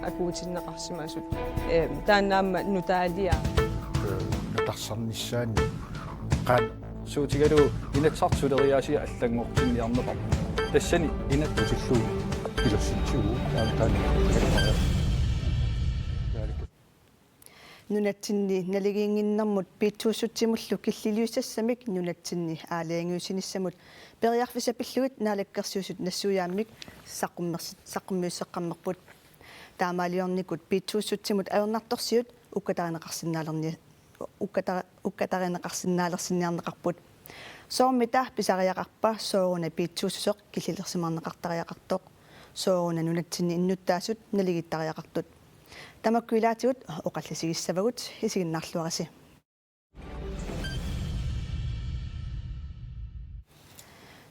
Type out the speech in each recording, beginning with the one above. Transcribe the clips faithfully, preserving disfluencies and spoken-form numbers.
Akuutinneqarsimasut, eh, taanna aamma nutaaliaa. Eh, nutarsarnissaanni qanoq suutigalugu Inatsisartut suleriaasia allanngortinniarneqarpoq. Tassani inatsillugu pilersitsivugut taanna taanna. Nunatsinni naligiinnginnermut piitsuussutsimullu killiliussassamik nunatsinni aalajangiussinissamut periarfissat pillugit Naalakkersuisut nassuiaammik saqqummersi-, saqqummiusseqqammerput. Taamaaliornikut piitsuussutsimut ajornartorsiut ukkatarineqarsinnaalerni-, ukkata-, ukkatarineqarsinnaalersinniarneqarput. Soormita pisariaqarpa sooruna piitsuussuseq killilersimaarneqartariaqartoq? Sooruna nunatsinni innuttaasut naligiittariaqartut? Tamakku ilaatigut oqallisigissavagut, isiginnaarluarisi.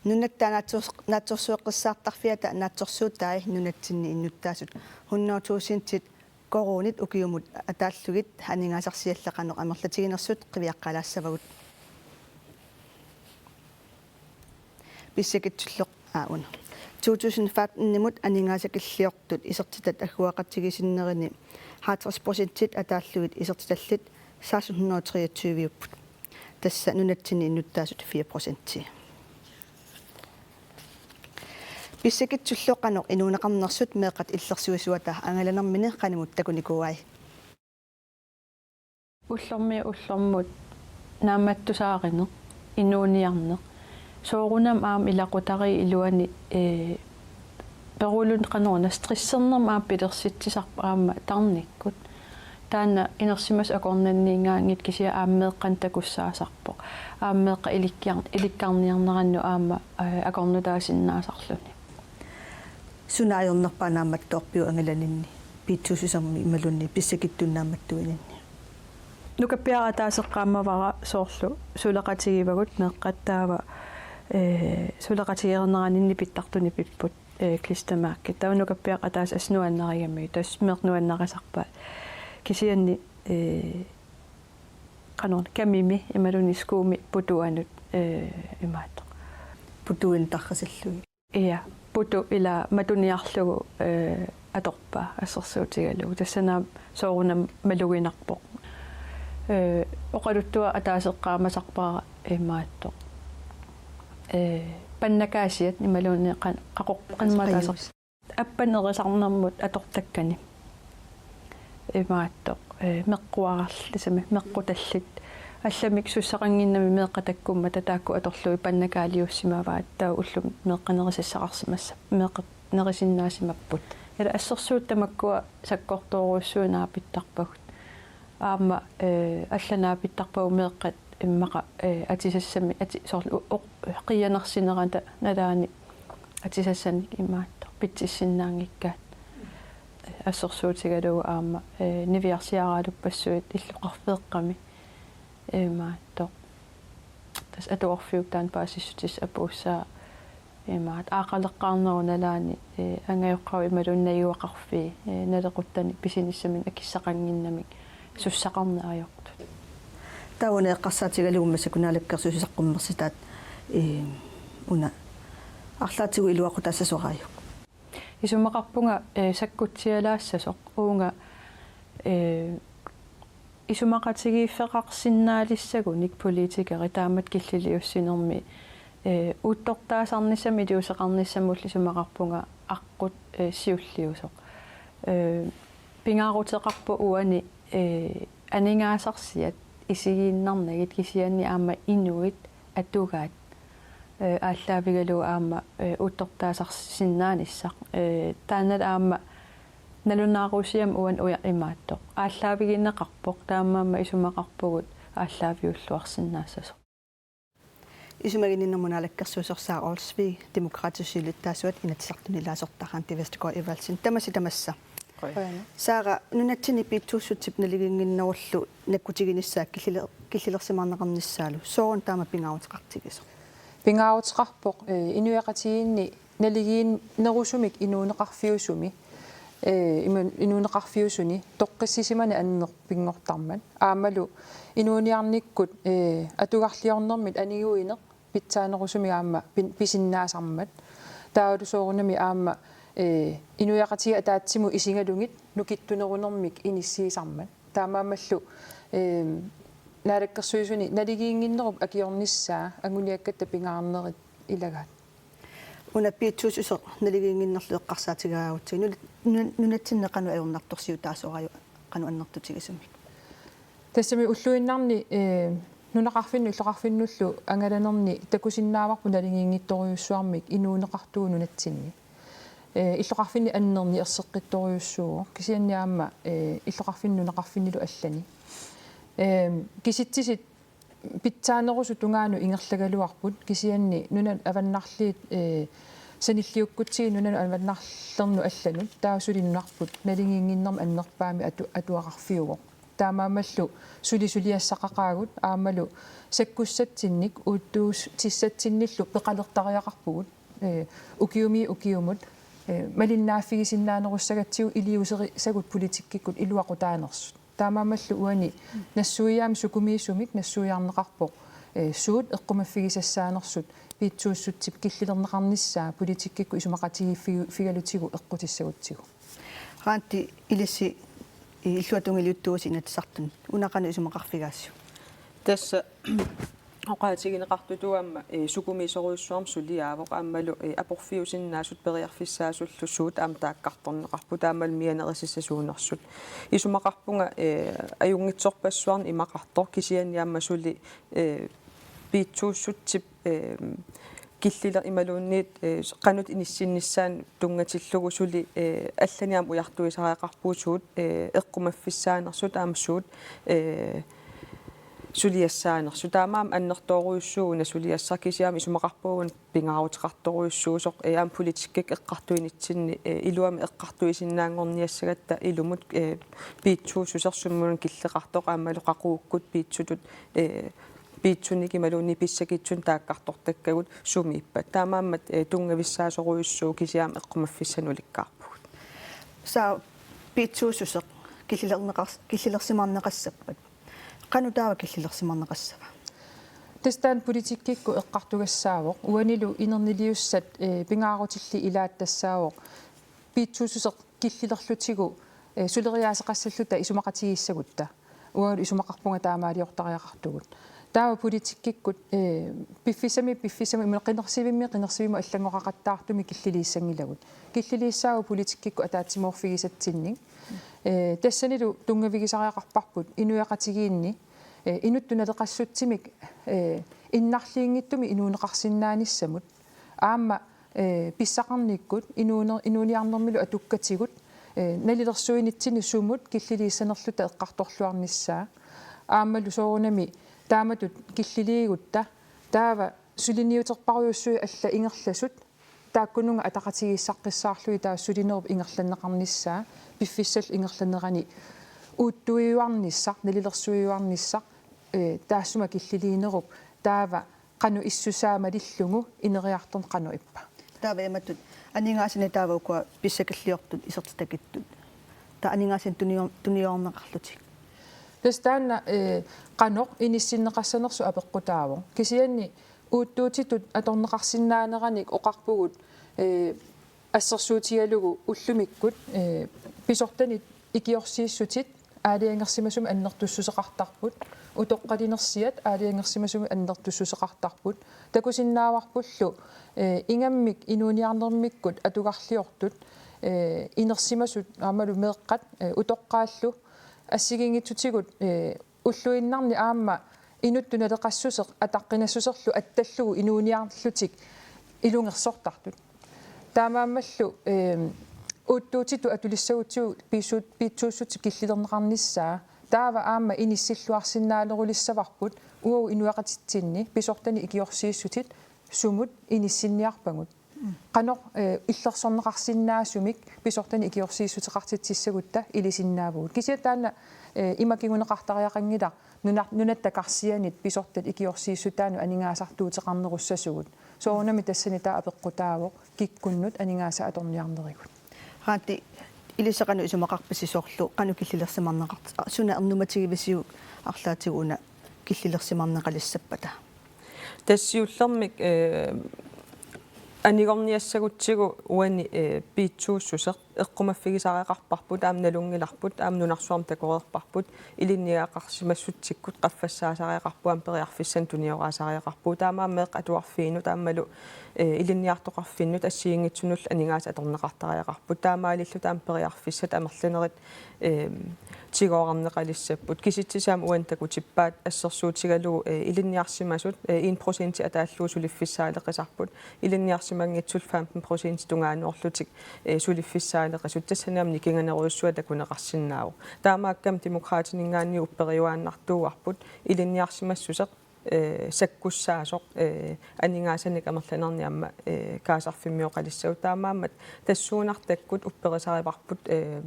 Nunatta naatsors-, naatsorsueqqissaartarfiata naatsorsuutai nunatsinni innuttaasut hundrede tusindit koruunit ukiumut ataallugit aningaasarsiallit qanoq amerlatiginersut qiviaqqalaassavagut. Pissakitsullu-, aa, una. To tusind femten-imut aningaasakilliortut isertitat agguaqatigiissinnerini halvtreds procentit ataallugit isertitallit seksten hundrede og treogtyve-upput. Tassa nunatsinni innuttaasut fire procenti. Pissakitsullu qanoq inuuneqarnersut meeqqat illersuisuata angalanermini qanimut takunikuuai? Ullormiit ullormut naammattusaarineq, inuuniarneq. Soorunami aamma ilaqutariit iluanni, ee, peruulun qanoruna stressernermik aamma pilersitsisarpoq aamma tarnikkut. Taanna inersimasut akornanniingaanngitsut kisianni aamma meeqqanut takussaasarpoq. Aamma meeqqat ilikkiar-, ilikkarniarnerannut aamma, ee, akornutaasinnaasarluni. Suna ajornerpaaq naammattoorpiuk angalaninni, piitsuussusermi imaluunniit pissakittunik naammattuininni? Nukappiaraq ataaseq eqqaamavara soorlu suleqatigivagut meeqqat taava, ee, suleqatigiinnerani nipittartuni pipput, ee, klistermærkit. Taava nukappiaraq ataaseq assut nuannarigami, tassa meeqqat nuannarisarpaat. Kisianni, ee, qanoruna kamimi imaluunniit skuumi putuanut, ee, imaattoq. Putuinnaq tarrisillugit. Ja, putu ila matuniarlugu, ee, atorpaa assersuutigalugu. Tassani aamma soorunami maluginarpoq. Ee, oqaluttuaq ataaseq eqqaamasarpara imaattoq. Ee, pannakaasiat imaluunniit qan-, qaqoq-, qanimut ataaseq. Appanerisarnermut atortakkani. Imaattoq, ee, meqquararlissami, meqqutallit. Allamik sussaqannginnami meeqqat takkummata taakku atorlugit pannakaaliussimavaat, taava ullumi meeqqat nerisassaqarsimassa-, meeqqat nerisinnaasimapput. Ila assersuut tamakkua sakkortoorujussuit naapittarpagut. Aamma, ee, allat naapittarpagut meeqqat immaqa, ee, atisassamik, ati-, soorlu u-, oq-, qiianarsinerata nalaani atisassanik imaattoq pitsissinnaanngikkaat. Assersuutigalugu aamma, ee, niviarsiaraaluppassuit illoqarfeeqqami imaattoq. Tassa atuarfiup taanna paasissutissaq apuussaa imaattoq. Aaqqaleqqaarnerup nalaani, ee, angajoqqaavit imaluunniit najugaqarfiit, ee, nalequttanik pisinissaminnik akissaqannginnamik sussaqarneq ajortut. Taava una eqqarsaatigalugu massakkut Naalakkersuisut saqqummersitaat, ee, una arlaatigut iluaqutaassasoraajuk? Isumaqarpunga, ee, sakkutsialaassasoq uunga, ee, isumaqatigiiffeqarsinnaalissagunik politikerit taamatut killiliussinermi, ee, uuttortaasarnissamut iliuuseqarnissamullu isumaqarpunga aqqut, ee, siulliusoq. Ee, pingaaruteqarpoq uani, ee, aningaasarsiat isigiinnarnagit kisianni aamma inuit atugaat, ee, aallaavigalugu aamma, ee, uuttortaasarsinnaanissaq. Ee, taanna aamma nalunaarusiama uani uja imaattoq aallaavigineqarpoq, taamaammat isumaqarpugut aallaaviulluarsinnaassasoq. Isumaginninnermut naalakkersuisoq Sara Olsvig, Demokraatit siulittaasuat Inatsisartuni ilaasortaq Randi Vestergaard Evaldsen. Tamassi tamassa. Qujan. Qujanaq. Sara, nunatsinni piitsuussutsip naligiinnginnerullu nakkutiginissaa killiler-, killilersimaarneqarnissaalu. Sooruna taama pingaaruteqartigisoq? Pingaaruteqarpoq, eh, inuiaqatigiinni naligiinnerusumik inuuneqarfiusumi, eh, ima-, inuuneqarfiusuni toqqissisimaneq annertunngortarmat. Aammalu inuuniarnikkut, eh, atugarliornermit aniguineq pitsaanerusumik aamma pin-, pisinnaasarmat. Taavalu soorunami aamma, Ee, inuiaqatigiit ataatsimut isigalugit nukittunerunermik inissiisarmat. Taamaammallu, ee, Naalakkersuisuni naligiinnginnerup akiornissaa anguniakkatta pingaarnerit ilagaat. Una piitsuussuseq naligiinnginnerlu eqqarsaatigaarutsigit nuna-, nuna-, nunatsinni qanoq ajornartorsiutaasorajuk qanoq annertutigisumik? Tassami ulluinnarni, ee, nunaqarfinnut illoqarfinnullu angalanerni takusinnaavarput naligiinngitsorujussuarmik inuuneqartugut nunatsinni. Ee, illoqarfinni annerni erseqqittorujussuuvoq. Kisianni aamma, ee, illoqarfinni nunaqarfinnilu allani. Ee, kisitsisit pitsaanerusut tungaanut ingerlagaluarput, kisianni nunanut avannarliit, ee, sanilliukkutsigit nunanut avannarlernut allanut, taava suli nunarput naligiinnginnermik annerpaamik atu-, atuararfiuvoq. Taamaammallu suli suliassaqaqaagut aammalu sakkussatsinnik uuttuutissatsinnillu peqalertariaqarpugut, ee, ukiumiit ukiumut, ee, malinnaaffigisinnaannerussagatsigu iliuuserisagut politikkikkut iluaqutaanersut. Taamaammallu uani nassuiaammik sukumiisumik nassuiarneqarpoq, ee, suut eqqumaffigisassaanersut piitsuussutsip killilerneqarnissaa politikkikkut isumaqatigiiffigalutigu eqqutissagutsigu. Randi, ilissi, ee, illuatungiliuttuusi Inatsisartuni. Una qanoq isumaqarfigaassiuk? Tassa oqaatigineqartutut aamma, ee, sukumiisorujussuarmik suliaavoq aammalu, ee, aporfiusinnaasut periarfissaasullu suut aamma taakkartorneqarput aammalu mianerissassuunersut. Isumaqarpunga, ee, ajunngitsorpassuarnik imaqartoq kisianni aamma suli, ee, piitsuussutsip, ee, killiler-, imaluunniit, ee, qanoq inissinnissaanut tunngatillugu suli, ee, allanik aamma ujartuisariaqarpugut suut, ee, eqqumaffissaanersut aamma suut, ee, suliassaanersut. Taamaammat annertoorujussuuvoq una suliassaq kisianni aamma isumaqarpunga una pingaaruteqartorujussuusoq, ee, aamma politikkikkut eqqartuinitsinni, ee, iluamik eqqartuisinnaanngorniassagatta ilumut, ee, piitsuussuseq sumut killeqartoq aammalu qaqugukkut piitsutut, ee, piitsunik imaluunniit pissakitsunik taakkartortakkagut sumiippat. Taamaammat, ee, tunngavissaasorujussuuvoq kisianni aamma eqqumaffissanik ulikkaarpugut. Taava piitsuussuseq killilerneqars-, killilersimaarneqassappat. Qanoq taava killilersimaarneqassava? Tassa taanna politikkikkut eqqartugassaavoq. Uanilu inerniliussat, ee, pingaarutillit ilaat tassaavoq piitsuussuseq killilerlutigu, ee, suleriaaseqassalluta isumaqatigiissagutta. Uangalu isumaqarpunga taamaaliortariaqartugut. Taava politikkikkut, ee, piffissami, piffissami, imaluunniit qinersivimmi, qinersivimmi allanngoqaqattaartumi killiliissanngilagut. Killiliissaavoq politikkikkut ataatsimoorfigisatsinnik. Ee, tassanilu tunngavigisariaqarparput inuiaqatigiinni, ee, inuttut naleqassutsimik, ee, innarliinngitsumik inuuneqarsinnaanissamut. Aamma, ee, pissaqarnikkut inuuner-, inuuniarnermilu atukkatigut, ee, nalilersuinitsinni sumut killiliissanerluta eqqartorluarnissaa. Aammalu soorunami taamatut killiliigutta taava suliniuterparujussuit allat ingerlasut taakkununnga ataqatigiissaqqissaarlugit taava sulinerup ingerlanneqarnissaa, piffissallu ingerlanerani uuttuiuarnissaq, nalilersuiuarnissaq, ee, taassuma killiliinerup taava qanoq issusaa malillugu ineriartorneq qanoq ippa. Taava imatut aningaasanik taava ukua pissakilliortut isertitakittut. Taava aningaasanik tunior-, tuniorneqarlutik. Tassa taanna, ee, qanoq inissinneqassanersoq apeqqutaavoq. Kisianni uuttuutitut atorneqarsinnaaneranik oqarpugut, ee, assersuutigalugu ullumikkut, ee, pisortanit ikiorsiissutit aalajangersimasumik annertussuseqartarput, utoqqalinersiat aalajangersimasumik annertussuseqartarput, takusinnaavarpullu, ee, ingammik inuuniarnermikkut atugarliortut, ee, inersimasut aammalu meeqqat, ee, utoqqaallu assigiinngitsutigut, ee, ulluinnarni aamma inuttut naleqassuseq ataqqinassuserlu attallugu inuuniarlutik ilungersortartut. Taamaammallu, eem, uuttuutitut atulissagutsigu piissuut-, piitsuussutsip killilerneqarnissaa. Taava aamma inissilluarsinnaalerulissavarput uagut inuiaqatitsinni pisortanit ikiorsiissutit sumut inissinniarpagut. Qanoq, ee, illersorneqarsinnaasumik pisortanit ikiorsiissuteqartitsissagutta ilisinnaavugut. Kisianni taanna, ee, ima kinguneqartariaqanngilaq nuna-, nunatta karsianit pisortat ikiorsiissutaannut aningaasartuuteqarnerussasugut. Soorunami tassani taava apeqqutaavoq kikkunnut aningaasat atorniarnerigut. Randi, ilissi qanoq isumaqarpisi soorlu qanoq killilersimaarneqart-, a, suna ernumatigivisiuk arlaatigut una killilersimaarneqalissappata? Tassa siullermik, ee, Anigorniassagutsigu uani, eh, piitsuussuseq eqqumaffigisareqarparput, aamma nalunngilarput, aamma nunarsuarmi takoreerparput, ilinniagaqarsimassutsikkut qaffassaasariaqarpugut, aamma periarfissanik tunioraassariaqarpugut, taamaammat meeqqat atuarfiinnut aammalu, eh, ilinniartoqarfinnut assigiinngitsunullu aningaasat atorneqartariaqarput, taamaalilluta aamma periarfissat amerlanerit, eh, tigoorarneqalissapput. Kisitsisit aamma uani takutippaat assersuutigalugu, eh, ilinniarsimasut, eh, en procenti ataallugu suliffissaaleqisarput. Ilinniarsimanngitsullu femten procent tungaanoorlutik, eh, suliffissaaleqisut, tassani aamma nikinganerujussuaq takuneqarsinnaavoq. Taamaakkami Demokraatininngaanniit upperiuaannartuuarput ilinniarsimassuseq, eh, sakkussaasoq, eh, aningaasanik amerlanernik aamma, eh, kaasarfimmioqalissasoq. Taamaammat tassuunartakkut upperisarivarput, eh,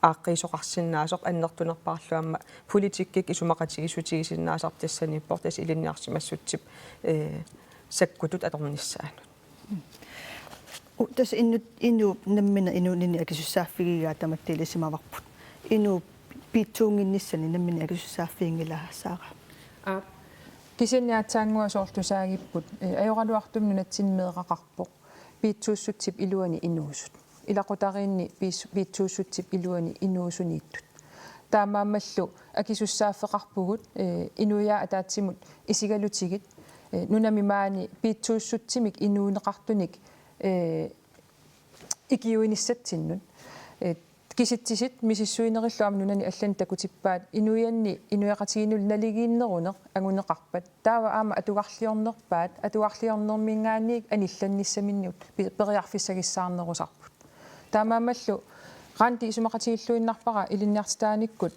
aaqqiisoqarsinnaasoq, annertunerpaarlu aamma politikkikkut isumaqatigiissutigisinnaasarput tassaniippoq, tassa ilinniarsimassutsip, eh, sakkutut atornissaanut. U-, tassa inut-, inuup nammineq inuunini akisussaaffigigaa tamatta ilisimavarput. Inuup piitsuunnginnissani nammineq akisussaaffiginngilaa, Sara? Aap. Kisianni aatsaannguaq soorlu tusaagipput, eh, ajoraluartumik nunatsinni meeraqarpoq piitsuussutsip iluani inuusut. Ilaqutariinni piis-, piitsuussutsip iluani inuusuniittut. Taamaammallu akisussaaffeqarpugut, eh, inuiaat ataatsimut isigalutigit, eh, nunami maani piitsuussutsimik inuuneqartunik, eh, ikiuinissatsinnut. Eh, kisitsisit misissuinerillu aamma nunani allani takutippaat inuianni inuiaqatigiinnullu naligiinneruneq anguneqarpat. Taava aamma atugarliornerpaat, atugarliornerminngaanniit anillannissaminnut pi-, periarfissagissaarnerusarput. Taamaammallu Randi isumaqatigiilluinnarpara ilinniartitaanikkut,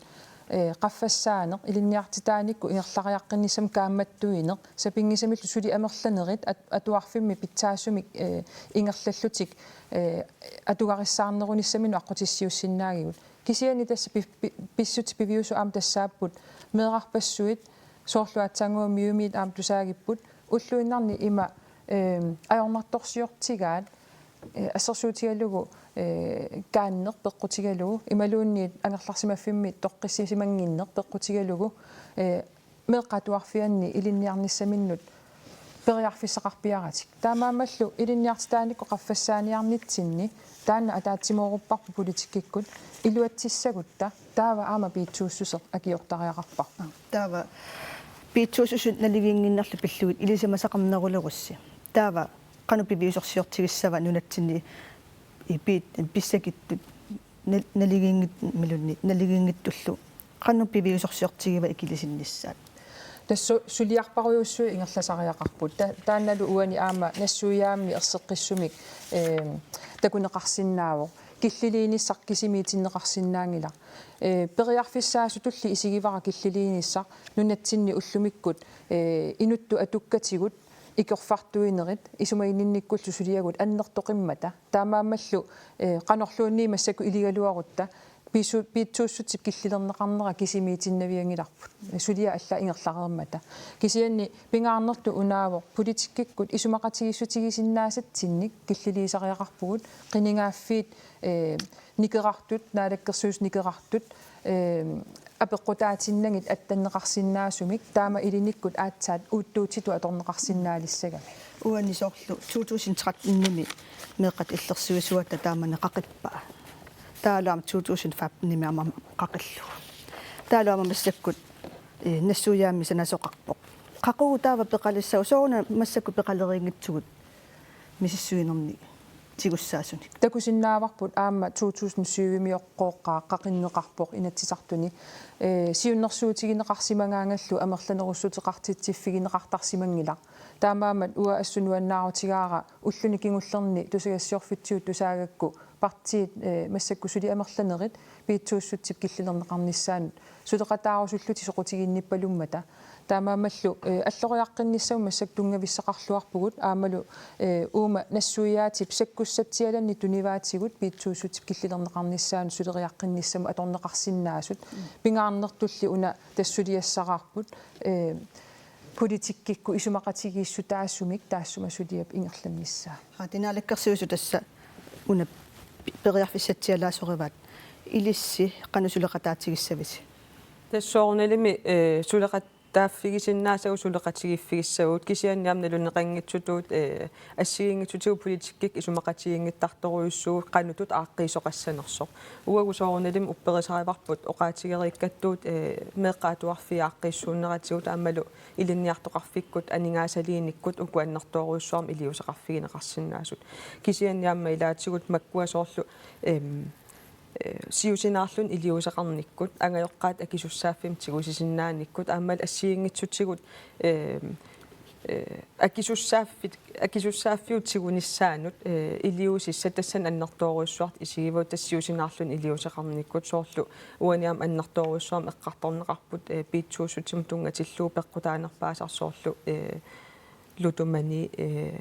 eh, qaffassaaneq, ilinniartitaanikkut ingerlariaqqinnissamut kaammattuineq, sapinngisamillu suli amerlanerit at-, atuarfimmi pitsaasumik, eh, ingerlallutik, eh, atugarissaarnerunissaminut aqqutissiuussinnaagigut. Kisianni tassa pi-, pi-, pissutsit piviusut aamma tassaapput meerarpassuit, soorlu aatsaannguaq MIO-miit aamma tusaagipput, ulluinnarni ima, eh, ajornartorsiortigaat, eh, assersuutigalugu, eh, kaanneq peqqutigalugu, imaluunniit angerlarsimaffimmi toqqissisimannginneq peqqutigalugu, eh, meeqqat atuarfianni ilinniarnissaminnut periarfissaqarpiaratik. Taamaammallu ilinniartitaanikkut qaffassaaniarnitsinni taanna ataatsimoorupparput politikkikkut iluatsissagutta, taava aamma piitsuussuseq akiortariaqarparput. Taava piitsuussuseq naligiinnginnerlu pillugit ilisimasaqarnerulerussi. Taava qanoq piviusorsiortigissava nunatsinni i-, piit-, pissakittut nal-, naligiinngit-, imaluunniit naligiinngitsullu qanoq piviusorsiortigiva ikilisinnissaat? Tassa su-, suliarparujussuit ingerlasariaqarput. Ta-, taannalu uani aamma nassuiaammik erseqqissumik, eh, takuneqarsinnaavoq. Killiliinissaq kisimiitinneqarsinnaanngilaq. Eh, periarfissaasutulli isigivara killiliinissaq nunatsinni ullumikkut, eh, inuttut atukkatigut ikorfartuinerit isumaginninnikkullu suliagut annertoqimmata. Taamaammallu, eh, qanorluunniit massakkut iligaluarutta pisu-, piitsuussutsip killilerneqarnera kisimiitinnavianngilarput. Suliat allaat ingerlareermata. Kisianni pingaarnertut unaavoq politikkikkut isumaqatigiissutigisinnaasatsinnik killiliisariaqarpugut, qinigaaffiit, eh, nikerartut, Naalakkersuisut nikerartut, eh, apeqqutaatinnagit attanneqarsinnaasumik, taama ilinikkut aatsaat uuttuutitut atorneqarsinnaalissagamik. Uani soorlu to tusind tretten-imi meeqqat illersuisuata taamani qaqippaa. Taavalu aamma to tusind femten-imi aamma qaqillugu. Taavalu aamma massakkut, eh, nassuiaammik sanasoqarpoq. Qaqugu taava peqalissava, sooruna massakkut peqaleriinngitsugut misissuinerni tigussaasunik? Takusinnaavarput aamma to tusind syv-imioqqooqqaaq qaqinneqarpoq Inatsisartuni. Eh, siunnersuutigineqarsimagaangallu amerlanerussuteqartitsiffigineqartarsimanngilaq. Taamaammat uanga assut nuannaarutigaara ulluni kingullerni tusagassiorfitsigut tusaagakku partiit, eh, massakkut suli amerlanerit piitsuussutsip killilerneqarnissaanut suleqataarusullutik soqutiginnippalummata. Taamaammallu, eh, alloriaqqinnissamut massakkut tunngavissaqarluarpugut aammalu, eh, uuma nassuiaatip sakkussatsialanni tunivaatigut piitsuussutsip killilerneqarnissaanut suleriaqqinnissamut atorneqarsinnaasut. Pingaarnertulli una tassa suliassaraarput, eh, politikkikkut isumaqatigiissutaasumik taassuma suliap ingerlannissaa. Haa, Naalakkersuisut tassa una pi-, periarfissatsialaassorivaat, ilissi qanoq suleqataatigissavisi? Tassa soorunalimi, eh, suleqat-, Taaffigisinnaasagut suleqatigiiffigissagut kisianni aamma naluneqanngitsutut, eh, assigiinngitsutigut politikkikkut isumaqatigiinngittartorujussuuvoq qanoq aaqqissoqassanersoq. Uagut soorunalimi upperisarivarput oqaatigereerikkattut, eh, meeqqat atuarfiit aaqqiissuunneratigut aammalu ilinniartoqarfikkut aningaasaliinikkut uku annertoorujussuarmik iliuuseqarfigineqarsinnaasut. Kisianni aamma ilaatigut makkua soorlu, em, eh, siusinaarluni iliuuseqarnikkut, angajoqqaat akisussaaffimmik tigusisinnaanikkut, aammalu assigiinngitsutigut, eh, eh, akisussaaffik-, akisussaaffiup tigunissaanut, eh, iliuusissat tassani annertoorujussuartut isigivagut, tassa siusinaarluni iliuuseqarnikkut, soorlu uani aamma annertoorujussuarmik eqqartorneqarput, eh, piitsuussutsimut tunngatillugu peqqutaanerpaasarsi soorlu, eh, ludomani, eh,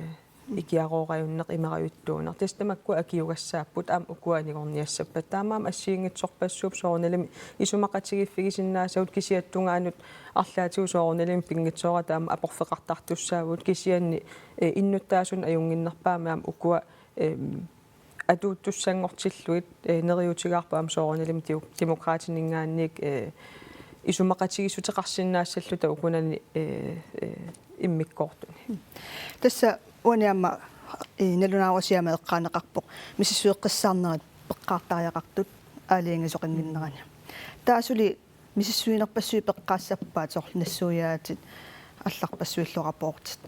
ikiaroorajunneq, imerajuttuuneq. Tassa tamakku akiugassaapput, aamma ukua anigorniassappat. Taamaammat assigiinngitsorpassuupput soorunalimi isumaqatigiiffigisinnaasagut, kisianni tungaanut arlaatigut soorunalimi pinngitsoorata aamma aporfeqartartussaavugut, kisianni, eh, innuttaasunut ajunnginnerpaamik aamma ukua, em, atuuttussanngortillugit, eh, neriuutigaarput aamma soorunalimi tiu-, Demokraatininngaanniit, eh, isumaqatigiissuteqarsinnaassalluta ukunani, eh, eh, immikkoortuni. Tassa uani aamma, eh, nalunaarusiama eqqaaneqarpoq misissueqqissaarnerit peqqaartariaqartut aalajangiisoqannginnerani. Taava suli misissuinerpassuit peqqaassappaat soorlu nassuiaatit allarpassuillu rapportit.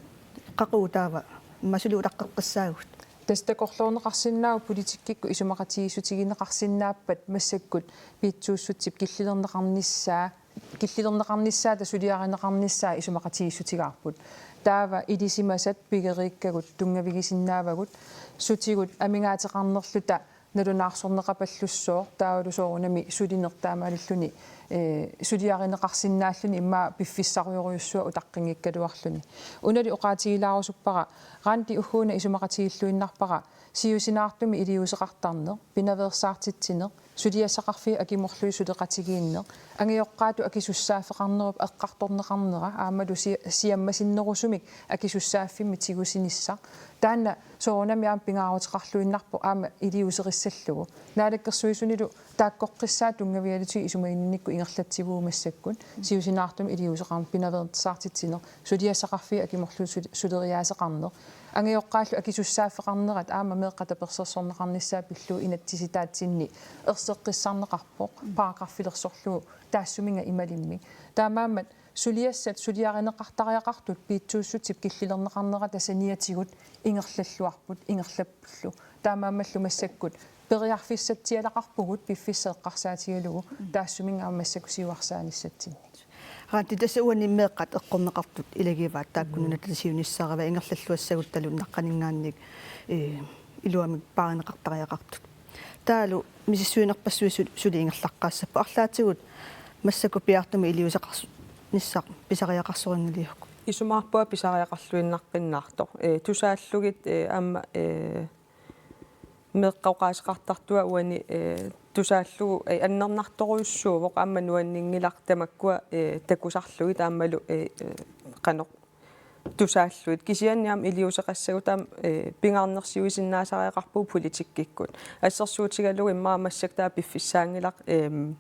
Qaqugu taava immaqa suli utaqqeqqissaagut? Tassa takorloorneqarsinnaavoq politikkikkut isumaqatigiissutigineqarsinnaappat massakkut piitsuussutsip killilerneqarnissaa, killilerneqarnissaata suliarineqarnissaa isumaqatigiissutigaarput. Taava ilisimasat pigeriikkagut tunngavigisinnaavagut, sutigut amigaateqarnerluta nalunaarsorneqapallussooq, taavalu soorunami sulineq taamaalilluni, eh, suliarineqarsinnaalluni immaqa piffissarujorujussuaq utaqqinngikkaluarluni. Unali oqaatigilaarusuppara, Randi ugguuna isumaqatigiilluinnarpara siusinaartumik iliuuseqartarneq, pinaveersaartitsineq, suliassaqarfiit akimorlugit suleqatigiinneq, angajoqqaatut akisussaaffeqarnerup eqqartorneqarnera aammalu si-, siammasinnerusumik akisussaaffimmik tigusinissaq. Taanna soorunami aamma pingaaruteqarluinnarpoq aamma iliuuserissallugu. Naalakkersuisunilu taakkoqqissaat tunngavigalugit isumaginninnikkut ingerlatsivugut massakkut, siusinaartumik iliuuseqarneq, pinaveersaartitsineq, suliassaqarfiit akimorlugit sul-, suleriaaseqarneq. Angajoqqaallu akisussaaffeqarnerat aamma meeqqat tapersersorneqarnissaat pillugu inatsisitaatsinni erseqqissarneqarpoq, paragraffilersorlugu taassuminnga imalimmik. Taamaammat suliassat suliarineqartariaqartut piitsuussutsip killilerneqarnerata saniatigut ingerlalluarput, ingerlappullu. Taamaammallu massakkut periarfissatsialaqarpugut piffissaq eqqarsaatigalugu, taassuminnga aamma massakkut siuarsaanissatsinnik. Randi, tassa uani meeqqat eqqorneqartut ilagivaat, taakku nunatta siunissaq aamma ingerlalluassagutta naqqaninngaanniit, eh, iluamik paarineqartariaqartut. Taavalu misissuinerpassuit su-, suli ingerlaqqaassapput. Arlaatigut massakkut piaartumik iliuuseqars-, nissaq pisariaqarsorinngilagut? Isumaqarpunga pisariaqarluinnaqqinnaartoq. Eh, tusaallugit, eh, aamma, eh, meeqqat oqaaseqartartut uani, eh, tusaallugu, eh, annernartorujussuuvoq, aamma nuanninngilaq tamakkua, eh, takusarlugit aammalu, eh, eh, qanoq tusaallugit. Kisianni aamma iliuuseqassagut aamma, eh, pingaarnersiuisinnaasariaqarpugut politikkikkut. Assersuutigalugu immaqa massakkut taava piffissaanngilaq, ehm,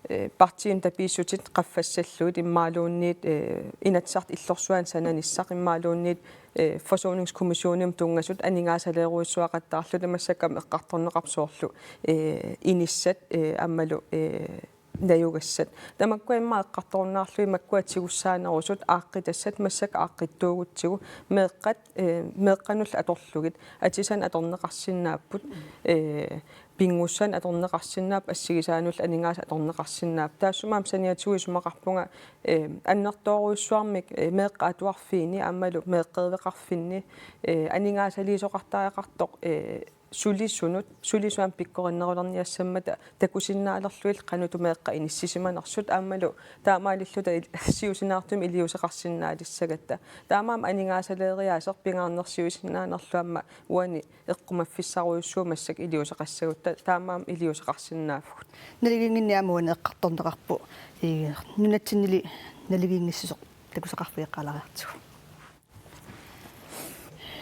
eh, partiinit tapiissutit qaffassallugit imaluunniit, eh, Inatsisartut illorsuanni sananissaq imaluunniit, eh, Forsoningskommissionimut tunngasut aningaasaleerujussuaqattaarluta, massakkut aamma eqqartorneqarpoq soorlu, eh, inissat, eh, aammalu, eh, najugassat. Tamakkua immaqa eqqartorunnaarlugit makkua tigussaanerusut aaqqitassat massakkut aaqqittuugutsigu meeqqat, eh, meeqqanullu atorlugit atisanik atorneqarsinnaapput, eh, pinngussanik atorneqarsinnaapput, assigisaanullu aningaasat atorneqarsinnaapput. Taassuma aamma saniatigut isumaqarpunga, eh, annertoorujussuarmik, eh, meeqqat atuarfiini aammalu meeqqeriveqarfinni, eh, aningaasaliisoqartariaqartoq, eh, sulisunut, sulisut aamma pikkorinnerulerniassammata takusinnaalerlugit qanoq meeqqat inissisimanersut aammalu taamaalilluta il-, siusinaartumik iliuuseqarsinnaalissagatta. Taamaammat aningaasaleeriaaseq pingaarnersiuisinnaanerlu aamma uani eqqumaffissarujussuuvoq massakkut iliuuseqassagutta, taamaammat iliuuseqarsinnaavugut. Naligiinnginneq aamma uani eqqartorneqarpoq, eh, nunatsinnili naligiinngissuseq takusaqarfigeqqaalaariartigu.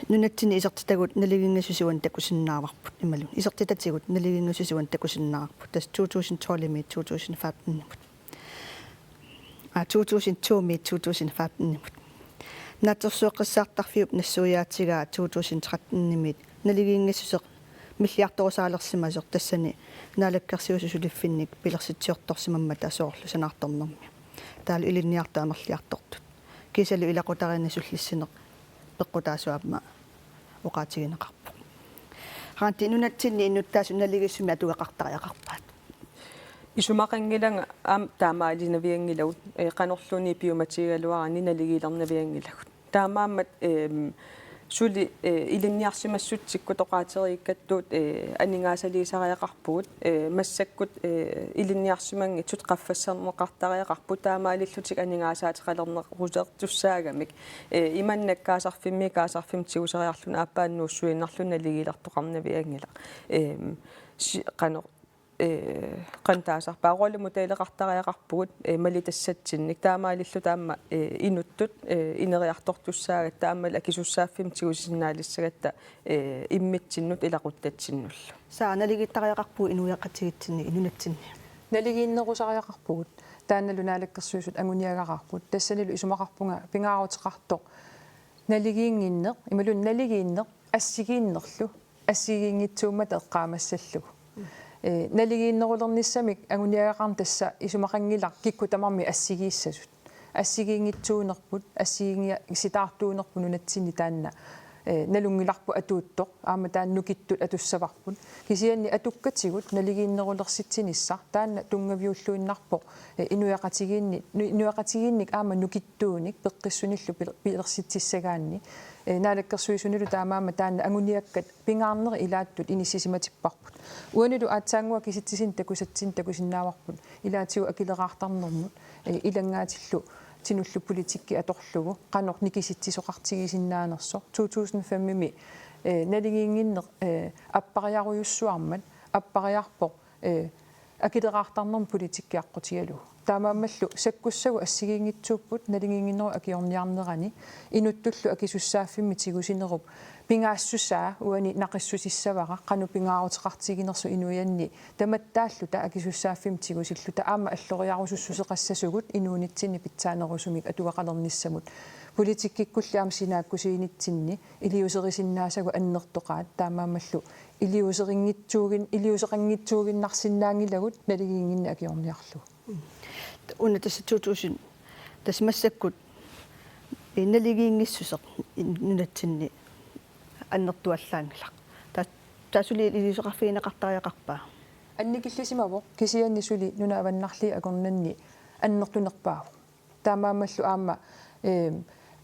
Nunatsinni isertitagut naligiinngissuseq uani takusinnaavarput imaluunniit isertitatigut naligiinngissuseq uani takusinnaavarput. Tassa two thousand twelve-imiit two thousand fifteen-imut. Aa, to tusind to-miit to tusind femten-imut. Naatsorsueqqissaartarfiup nassuiaatigaa to tusind tretten-imiit naligiinngissuseq milliartorusaalersimasoq tassani naalakkersuisut suliffinnik pilersitsiortorsimammata soorlu sanaartornermi. Taavalu ilinniartut amerliartortut. Kiisalu ilaqutariinni sullissineq peqqutaasut aamma oqaatigineqarpoq. Randi, nunatsinni innuttaasut naligiissumik atugaqartariaqarpaat? Isumaqanngilanga aamma taamaalinavianngilagut, ee, qanorluunniit piumatigigaluaraanni naligiilernavianngilagut. Taamaammat, eem, suli, ee, ilinniarsimassutsikkut oqaatigeriikkattut, ee, aningaasaliisariaqarpugut, ee, massakkut, ee, ilinniarsimanngitsut qaffasserneqartariaqarput taamaalillutik aningaasaateqalernerulertussaagamik, ee, imannak kaasarfimmi kaasarfimmi tiguseriarluni aappaannuussuinnarluni naligiilertoqarnavianngilaq. Eem, si-, qanoq, ee, qanoq taasarpaat, rollemodeleqartariaqarpugut, ee, malitassatsinnik taamaalilluta aamma, ee, inuttut, ee, ineriartortussaagatta aammalu akisussaaffimmik tigusisinnaalissagatta, ee, immitsinnut ilaquttatsinnullu. Saa, naligiittariaqarpugut inuiaqatigiitsinni nunatsinni. Naligiinnerusariaqarpugut. Taannalu Naalakkersuisut anguniagaqarput. Tassanilu isumaqarpunga pingaaruteqartoq naligiinnginneq, imaluunniit naligiinneq assigiinnerlu, assigiinngitsuummata eqqaamassallugu. Ee, naligiinnerulernissamik anguniagaqarneq tassa isumaqanngilaq kikkut tamarmik assigiissasut. Assigiinngitsuunerput, assigiinngisitaartuunerput nunatsinni taanna, ee, nalunngilarput atuuttoq, aamma taanna nukittut atussavarput. Kisianni atukkatigut naligiinnerulersitsinissaq taanna tunngaviulluinnarpoq, ee, inuiaqatigiinni-, nu-, inuiaqatigiinnik aamma nukittuunik peqqissunillu pil-, pilersitsissagaanni. Ee, Naalakkersuisunilu taamaammat taanna anguniakkat pingaarnerit ilaattut inissisimatigivarput. Uanilu aatsaannguaq kisitsisinnik takusatsinnut takusinnaavarput ilaatigut akileraartarnermut, ee, ilanngaatillu tinullu politikki atorlugu qanoq nikisitsisoqartigisinnaanersoq. To tusind fem-imi, ee, naligiinnginneq, ee, appariarujussuarmat appariarpoq, ee, akileraartarnermut politikki aqqutigalugu. Taamaammallu sakkussagut assigiinngitsuupput naligiinnginnerup akiorniarnerani, inuttullu akisussaaffimmik tigusinerup pingaassusaa uani naqissusissavara, qanoq pingaaruteqartiginersoq inuianni tamattaalluta akisussaaffimmik tigusilluta aamma alloriarusussuseqassasugut inuunitsinni pitsaanerusumik atugaqalernissamut. Politikkikkulli aamma sinaakkusuinitsinni iliuuserisinnaasagut annertoqaat, taamaammallu iliuuserinngitsuugin-, iliuuseqanngitsuuginnarsinnaanngilagut naligiinnginneq akiorniarlugu. Una tassa to tusind, tassa massakkut, ee, naligiinngissuseq in-, nunatsinni annertuallaanngilaq. Ta-, taava suli iliuuseqarfigineqartariaqarpa? Annikillisimavoq, kisianni suli nunat avannarliit akornanni annertunerpaavoq. Taamaammallu aamma, ee,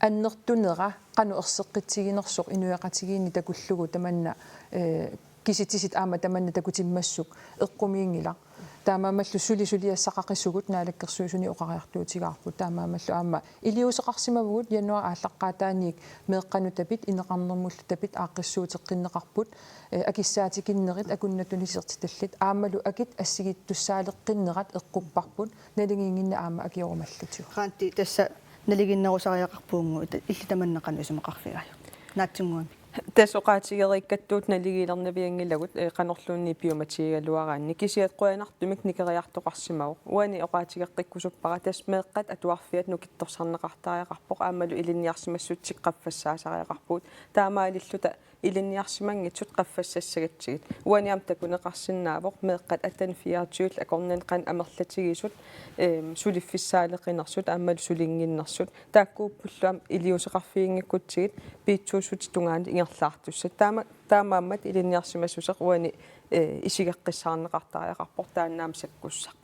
annertunera qanoq erseqqitsiginersoq inuiaqatigiinni takullugu tamanna, ee, kisitsisit aamma tamanna takutimmassuk eqqumiinngilaq. Taamaammallu suli suliassaqaqisugut Naalakkersuisuni oqariartuutigaarput. Taamaammallu aamma iliuuseqarsimavugut januaarip aallaqqaataaniit meeqqanut tapit, ineqarnermullu tapit aaqqissuuteqqinneqarput, ee, akissaatikinnerit akunnattunik isertitallit aammalu akit assigiittussaaleqqinnerat eqqupparput, naligiinnginneq aamma akiorumallugu. Randi, tassa naligiinnerusariaqarpugut, ta-, illit tamanna qanoq isumaqarfigaajuk? Naatsunnguamik. Tassa oqaatigeriikkattut naligiilernavianngilagut, ee, qanorluunniit piumatigigaluaraanni. Kisianni qujanartumik nikeriartoqarsimavoq. Uani oqaatigeqqikkusuppara tassa meeqqat atuarfiat nukittorsarneqartariaqarpoq aammalu ilinniarsimassutsit qaffassaasariaqarpugut. Taamaalilluta ilinniarsimanngitsut qaffassassaqatigit. Uani aamma takuneqarsinnaavoq meeqqat atten fireogtyve akornanni qanoq amerlatigisut, eem, suliffissaaleqinersut aammalu sulinnginnersut. Taakkuuppullu aamma iliuuseqarfiginngikkutsigit piitsuussutit tungaanut ingerlaartussat. Taama-, taamaammat ilinniarsimassuseq uani, ee, isigeqqissaarneqartariaqarpoq, taanna aamma sakkussaq.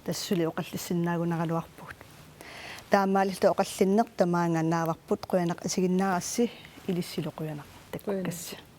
Tassa suli oqallissinnaagunaraluarpugut. Taamaalilluta oqallinneq tamaanga naavarput, qujanaq isiginnaarassi, ilissilu qujanaq takukkassi. Qujanaq.